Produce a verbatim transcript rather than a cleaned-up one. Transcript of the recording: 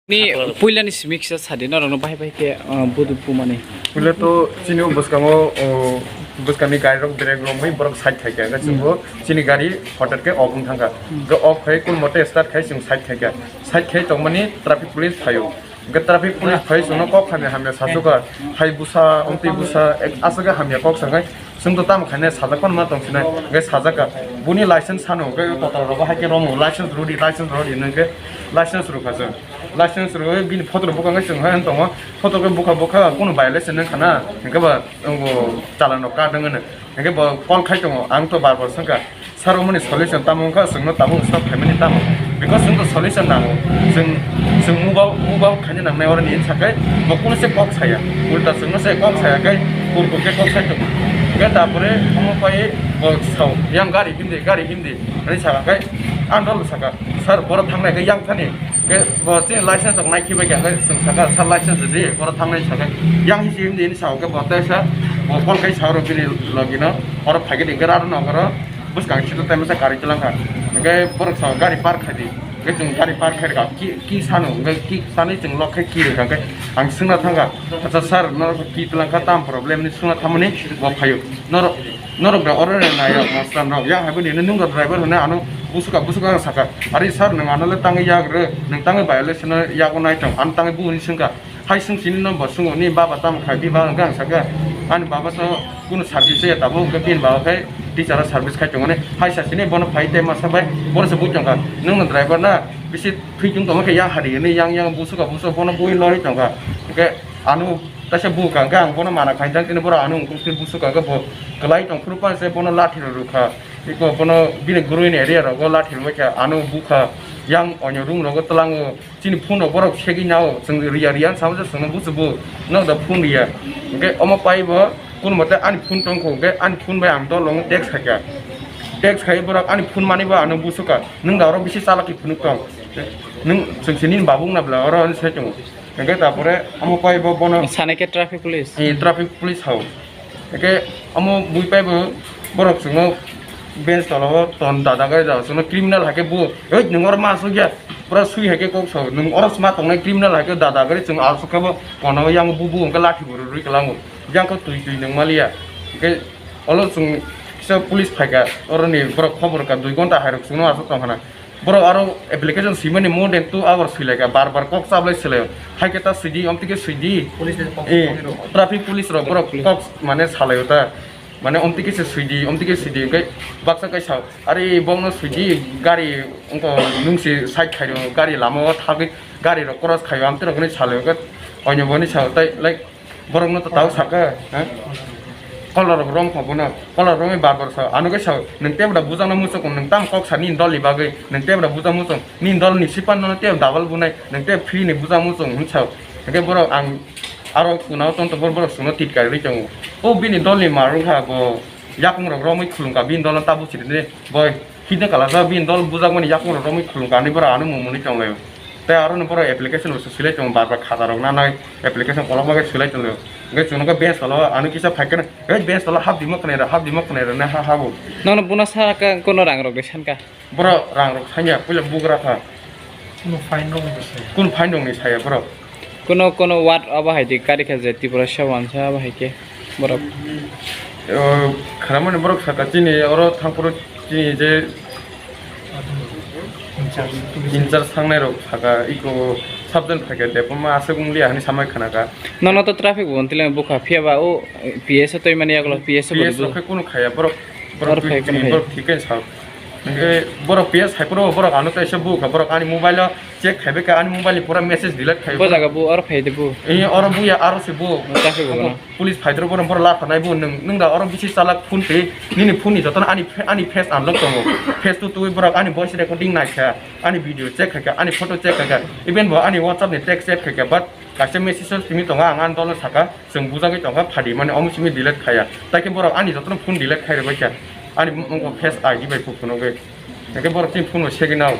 Ni puilani simi kisa sadi norokno bahai bahai khe, uh, budu pumani. Puila to chini o bwskango, o, bwskangni gari rok brake romwi borok side khaikha, hwnkhe chwngbo chini gari hotat khe off wng thangkha. Hwnkhe off khai kun mote start khai chwng side khaikha. Side khai tongmani traffic police phaio. Hwnkhe traffic police phai chwngno kok hamya hamya sachukha. Hai busa, omtwi busa, ek aswk hamya kok sangai. Chwng to tamo khainai sajak phano ma tong sinai, hwnkhe sajak kha. Buni license sano, hwnkhe kotor rogo hai khe romo, license rwdi, license rwdi, hwnkhe license rwkha chwng. License rwwi bini photo rok bwkha khe chwng hai tongo, photo khe bwkha bwkha, kunu violation wngkha na, hwnkhe ba wngo chalano kadwng hwno. Hwnkhe bo call khai tongo, ang to bar bar swngkha, "Sir, omoni solution tamo wngkha, chwngno tabuk stop khaimani tamo?" Because chwng to solution nango, chwng, chwng move out, move out khaina nangnai oroni hinwi sakhai, bo kunu se kok saya, ulta chwngno se kok saya khai, kurkuk khe kok sai tongo. Hwnkhe tapore omo pai bo sao, "Yang gari himdi, gari himdi," hinwi sakha khai, ang dol sakha, "Sir, boro thangnai khe yang thani." Hwnkhe bo chini license rok nai khibai kha, hwnkhe chwng sakha, "Sir, license rwdi, boro thangnai," sakha, "Yang hisi himdi," hinwi sao, hwnkhe bo teisa bo call khai sao rw bini logino, oro phaikhe di, hwnkhe rw nokaro bwskang sito tai masa gari twlang kha. Hwnkhe borok sao, "Gari park khai di." Hwnkhe chwng gari park khai rwkha, ki, ki sano, hwnkhe ki sanwi chwng lock khai ki rwkha, hwnkhe ang swngna thangkha, "Acha sir, norok ki twlang kha, tam problem?" hinwi swngna thamani bo phaio. Norok, norok da oro nai ya, master rok, yang hai bini nung driver hwnwi ano busuka, busuka ang sakha, "Ari sir, nwng ano le tangwi yak rw, nwng tangwi violation no yago nai tong, ano tangwi bu," hinwi swngkha. Hai swng sini no bo swngwi, "Ni baba tamo khai di ba?" Hwnkhe ang sakha, "Ani baba to kunu service ya tabuk," hwnkhe bini baba khai teacher o service khai tongmani. Hai sa sini bono phai tei masa bai bono se bui tongkha, "Nwng no driver na, bisi thwi chwng tongma khe ya hari," hinwi yang yang busuka busuka bono bui lori tongkha. Hwnkhe ano Kaisa buka hwnkhe ang bono mana khainjak, tini borok ano wngkuk tini busuka hwnkhe bo kwlai tongphuru panse bono lathi rw rwkha. Eko bono bini groin area rogo lathi rwbaikha, ano bukha, yang onyo room rogo twlango. Chini phone rok borok segwi nao, chwng riya riya wng samo je chwngno buchu bo, nok da phone riya. Hwnkhe omo pai bo kunu mote ani phone tongkho, hwnkhe ani phone bai ang dol wng text khaikha. Text khai borok ani phone mani bo ano busuka, "Nwng da oro bisi chalaki phunuk tong, nwng chwng se nini babu wngna bwla oro," hinwi sai tongo. Hwnkhe tapore omo pai bo bono Sanai khe traffic police. Eh, traffic police hao. Hwnkhe omo bui pai bo borok chwngno bench tola o ton dada gari da chwngno criminal hai khe bo, "Oi, nwng oro ma asuk ya?" Pura sui hai khe kok sao, "Nwng oro sma tongnai criminal hai khe dada gari chwng asuk khe bo kono yang bubu hwnkhe lathi bo rwrwi kwlango. Yang khe twi twi nwng maliya." Hwnkhe olo chwng kisa police phaikha, oroni borok khobor kha, dui ghonta hai rok chwngno asuk tong khana. Borok aro application swimani more than two hours swilaikha, bar bar kok chablai swlaio. Hai khe ta swidi, omtwi khe swidi. Police ni kok Eh, swimani rok. Traffic police rok borok Police. Kok mane salaio ta. Mane omtwi khe se swidi, omtwi khe swidi. Hwnkhe baksa kaisa, "Ari bongno swidi, gari wngkha nungsi side khairo, gari lama o thagwi gari rok cross khaio," amtwi rok hinwi salaio. Hwnkhe onyo boni sao tai, like, Borokno to tao sakha, ha? Kola rok rom kha bono, kola romwi bar bar sa, ano khe sa, "Nwng tebra bujakno muchung, nwng tam kok sa nini dolni bagwi, nwng tebra bujak muchung, nini dolni sipan nono tei double bunai, nwng tei free ni bujak muchung," hwn sa. Hwnkhe borok ang aro kunao tong tong borok chwngno titka rwui tongo. O bini dolni mar wngkha bo, yakung rok romwi khulumkha bini dolno tabuk siri de, boi. Hidna kalasa bini dol bujakmani yakung rok romwi khulumkha, ani borok ano mumuni tonglaio. Tei aro ni borok application bo swilai tongo, bar bar khata rok nanai application kolokma khe swilai tongo. Hwnkhe chwng nukha bench tola o ano kisa phaikhe, "Hei, bench tola hap dimo khwnai rw, hap dimo khwnai rw," hinwi ha habo. Nono buna sa ka kono rang rok de sanka? Borok rang rok sanya, puila bugra kha. Kunu fine rok ni saya. Kunu fine rok ni saya borok. Kono kono ward abo hai di kari kha je Tiprasa wansa abo hai khe borok. O, khramani borok saka chini oro thangphuru chini je In charge, in charge thangnai rok saka iko subject phaikhe depoma aswk wnglia hinwi samai khnakha. Nono to traffic bo wng tile bukha phiya ba o P S o twi mani yagulo P S o P S bo rok khe kunu khaya borok, borok Borok twi khai tini kunu borok khai. Thik khe sa. Hwnkhe borok P S hai phuru borok ano kaisa bukha, borok ani mobile o check khaibai kha, ani mobile ni pura message delete khai. Bo jaga bo oro phai de bo. Eh, oro buya aro se bo. Traffic bo no. Police phaidoro bono borok lathanai bo, "Nwng, nwng da oro bisi chalak phone twi, nini phone ni jotono ani, ani face unlock tongo." Face to twi borok ani voice recording naikha, ani video check khaikha, ani photo check khaikha, even bo ani WhatsApp ni text chat khaikha, but kaisa message o simi tongo, ang ani dolno saka, "Chwng bujagwi tongkha, phadi," mane omo simi delete khaya. Tai khe borok ani jotono phone delete khai rwbaikha, ani face I D bai phunukgwi. Hwnkhe borok chini phone bo segwi nao.